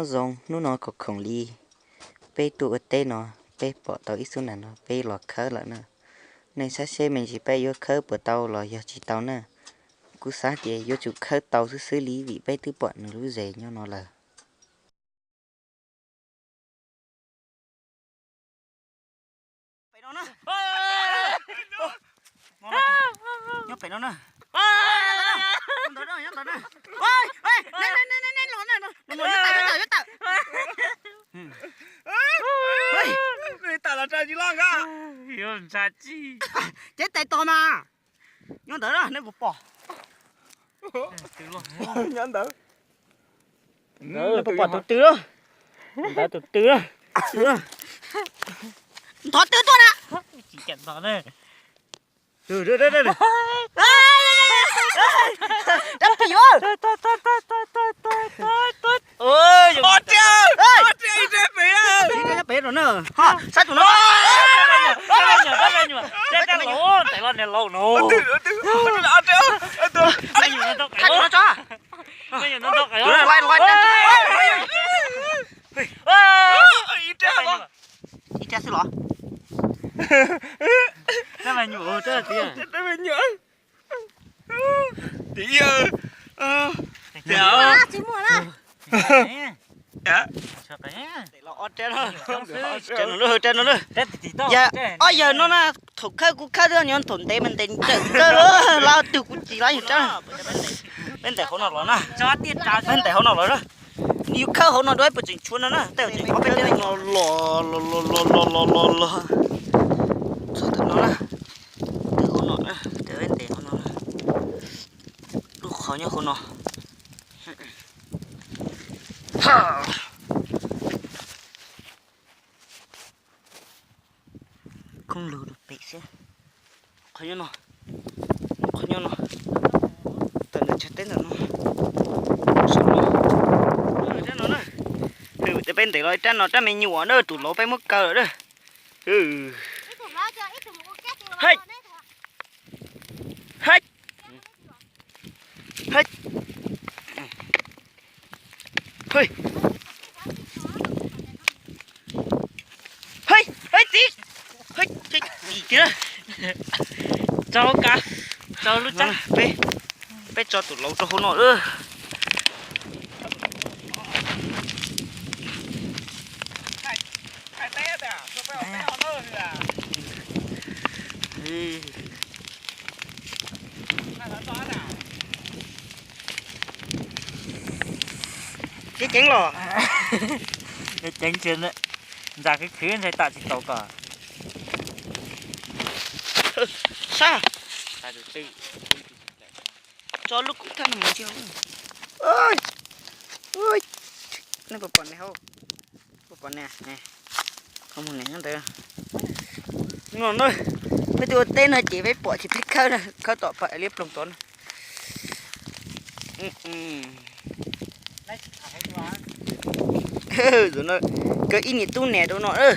Nyob zoo, hnub no khoom khoom li peb tuaj ua teb no, peb pom tau ib xub nas no peb los khawb lawm na. Nej saib seb me ntsis peb yuav khawb puas tau los yog tsis tau na. Kuv xav tias yuav tsum khawb tau xwb xwb li vim peb twb pom nws lub zes nyob no lawm. Pem no na. Nyob pem no na. Nyob ntawd na, nyob ntawd na. Tam los tsis loj nka. Ces tais tos mas. Nyob ntawd na, nej puas pom? Nyob ntawd. Puas pom tus twg? Ntawd tus twg? Nthov twg tuaj na. Dab pim. Pem no na. Saib tus no. Ib rab xwb los? Tsis muaj na. Ob yawg no na, thaum khawb kuv khawb twb nyob thaum ntev mas ntev ntsawm kawg, lab twg kuv tsis lab yog rab. Peb ntes hauv no los na. Peb ntes hauv no los na. Nws yus khawb hauv no dua ib puas tseem tshuav no na, tej zaum tseem ob peb teb no los los los los los los. Txog thaum no na, twb hauv no na, peb ntes hauv no na. Lub qhov nyob hauv no. Khoob lug rau pem xwb. Qhov nyob no, qhov nyob no, tawm ntawm chaw teb ntawm no, saum no. Rab no na, peb ntes los rab no rab me nyuam na, tus laus peb muab kaw lawm na. Hej, hej, hej, hej, txiv, hej, txiv, txiv. Tso ka, tso lub tsab. Peb, peb tso tus laus rau hauv no lawm. Ceev ceev los? Ceev tsis, ntsa khwv khwv ntshai tam tsis tau kom. Sab. Tso lub kub thaj no mus ntsia. Nej puas pom ne hauv? Puas pom ne? Qhov muag ne nyob ntawd. No na, peb twb ua teb no ces peb pom ces peb khawb, khawb tom pam liab ploog tod na. Kaw ib niam tub niam rau no na.